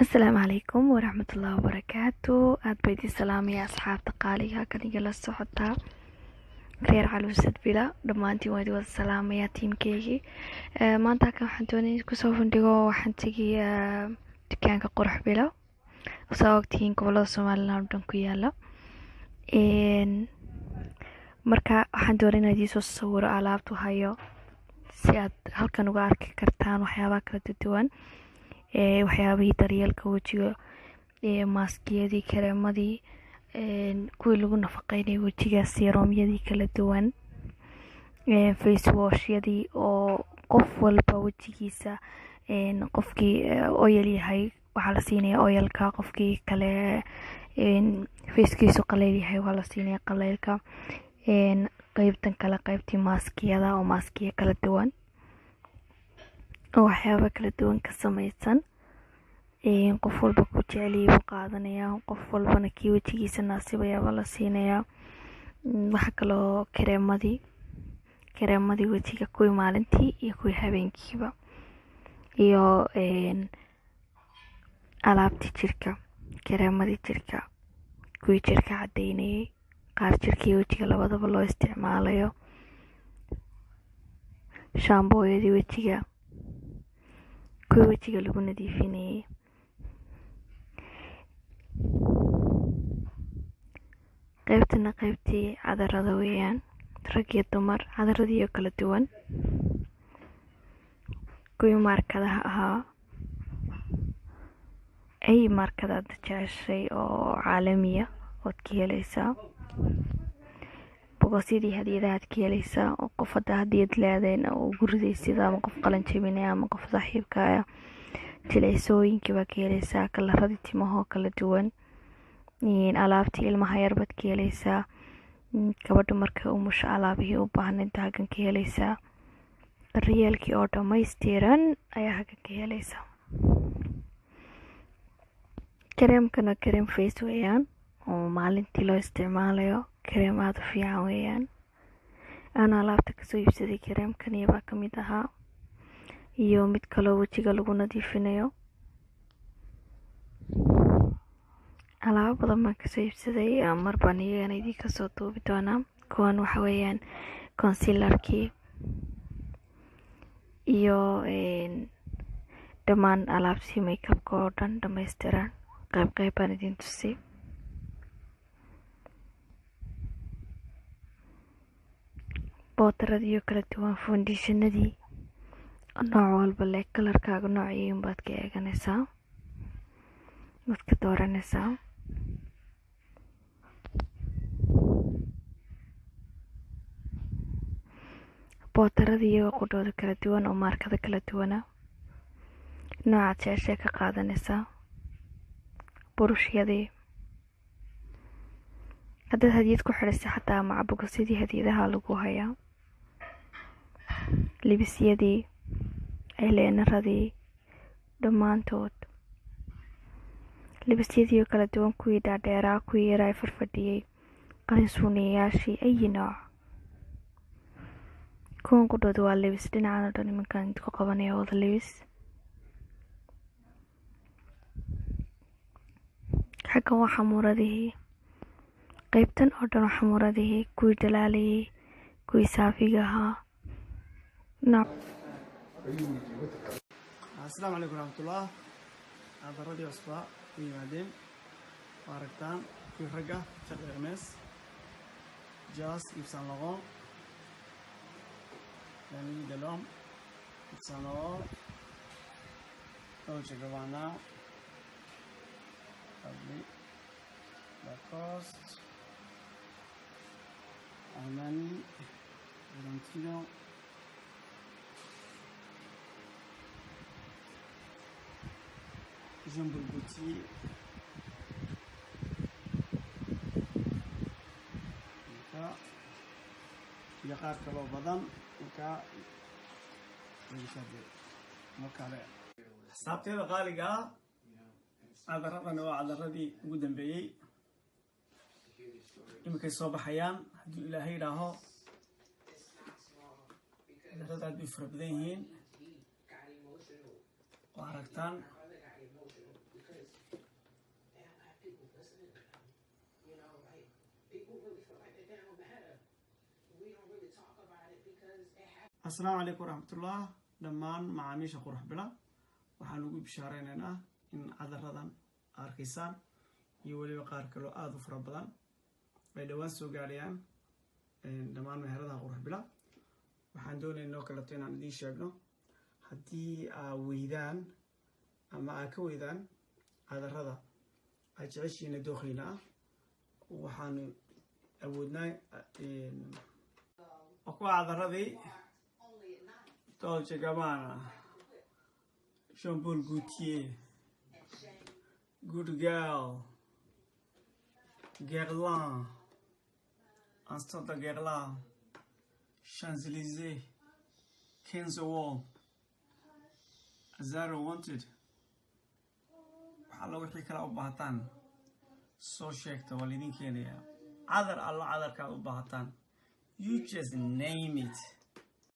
Asalaamu calaykum waraxmatullaahi wabarakaatu. Aad baa idin salaamaya, asxaabta qaaliga kan igala socotaa, reer Caluusad Bila, dhammaantiin waa idin wada salaamaya. Tiimkeygii, maanta halkan waxaan doonaya kusoo bandhigo, waxaan tegayaa dukaanka Qurux Bilo, saa ogtihiin gobolada Somaliland oo dhan ku yaala. Marka waxaan doonay inaan idiin soo sawiro alaabtu hayo, si aad halkan uga arki kartaan waxyaabaha kala duwan, waxyaabihii daryeelka wejiga, maaskiyadii, kareemadii, kuwii lagu nafaqeynayay wejiga, serumyadii kala duwan, face washyadii, oo qof walba wejigiisa, qofkii oil yahay waxaa la siinaya oilka, qofkii kale facekiisu qaleyl yahay waa la siinaya qaleylka. Qeybtan kale, qeybtii maaskiyada, oo maaskiya kala duwan oo waxyaaba kala duwan ka sameysan, qof walba ku jeceliyay buu qaadanayaa, qof walbana kii wejigiisa naasibayaabaa la siinayaa. Waxaa kaloo kareemadii wejiga, kuwii maalintii iyo kuwii habeenkiiba, iyo alaabtii jirka, kareemadii jirka, kuwii jirka cadeynayay, qaar jirka iyo wejiga labadaba loo isticmaalayo, shaambooyadii wejiga, kuwii wejiga lagu nadiifinayay. Qeybtana qeybtii cadarada weeyaan, rag iyo dumar cadaradii oo kala duwan, kuwii maarkadaha ahaa, ay maarkada aad jeceshay oo caalamiya ood ka heleysaa, bogosyadii hadiyadaha aad ka heleysaa, oo qof hadda hadiyad leedayn oo ugu ridaysid, ama qof qalin jebinaya ama qof saaxiibkaaya. Jileysooyinkii baa ka heleysaa, kalaradii timahoo kala duwan, alaabtii ilmaha yar baad ka heleysaa, gabadha markay umusho alaabihii u baahnayd halkan ka heleysaa, daryeelkii oo dhammaystiran ayaa halkan ka heleysaa. Kareemkana kareem face weeyaan oo maalintii loo isticmaalayo, kareem aada u fiican weeyaan. Ana alaabta kasoo iibsaday kareemkan baa kamid ahaa, iyo mid kaloo wejiga lagu nadiifinayo. Alaabo badan baan kasoo iibsaday, mar baan iyagana idiin kasoo duubi doonaa. Kuwan waxa weeyaan concealerkii iyo dhammaan alaabtii makeupka oo dhan dhammaystiran, qayb qayb baan idiin tusay. Bootaradii kala duwan, foundationadii nooc walba leh, kalarkaaga noociin baad ka eeganaysaa, waad ka dooranaysaa. Bootaradii iyagoo qudhooda kala duwan oo maarkada kala duwana, noocaad jeceshay ka qaadanaysaa. Burushyadii haddaad hadiyad ku xidhaysa, xataa macabogosyadii hadiyadaha lagu hayaa, libisyadii, eyleenaradii, dhammaantood libisyadii oo kala duwan, kuwii dhaadheeraa, kuwii yaraa farfadhiyey, qalin suuniyayaashii ayi nooc. Kuwan qudhooda waa libis, dhinacan oo dhan iminkaan ku qabanaya wada libis. Xaggan waa xamuuradihii, qeybtan oo dhan waa xamuuradihii, kuwii dhalaalayay, kuwii saafiga ahaa nooc. Asalaamu calaykum waraxmatullah. Cadaradii cusbaa u yimaadeen, waa aragtaan, kuwii ragga, Jacques Hermes, Jas, Yves Saint Laurent, La Nuit de l'Homme, Yves Saint Laurent, Dolce Gabbana, Fabric, Lacoste, Armani, Valentino, Jean Paul Gaultier, marka iyo qaar kaloo badan. Marka markale, xisaabteeda qaaliga ah, cadaradani waa cadaradii ugu dambeeyey, iminkay soo baxayaan hadduu Ilaahay idhaaho. Cadarada aad bay fara badan yihiin, waa aragtaan. really feel like that they don't matter. We don't really talk about it because it happens. Asalaamu calaykum waraxmatullah. Dhammaan macaamiisha Qurux Bila waxaan ugu bishaareynayna in cadaradan arkaysaan iyo weliba qaar kaloo aada u fara badan ay dhowaan soo gaadhayaan dhammaan meheradaha Qurux Bila. Waxaan doonaynoo kaleeto inaan idiin sheegno, haddii aa weydaan ama aa ka weydaan cadarada aad jeceshiina dookhiina ah, waxaanu awoodnaa waa kuwa cadaradii Only at night. Dolce Gabbana, Jean Paul Gaultier, And shame. Good Girl, Guerlain, Instant de Guerlain, Champs-Élysées, Kenzo Wall, Azaro Wanted. Waxaa alla wixii kale u baahataan soo sheegta, waa laydin keenayaa. Cadar allo cadarkaad u baahataan, you just name it.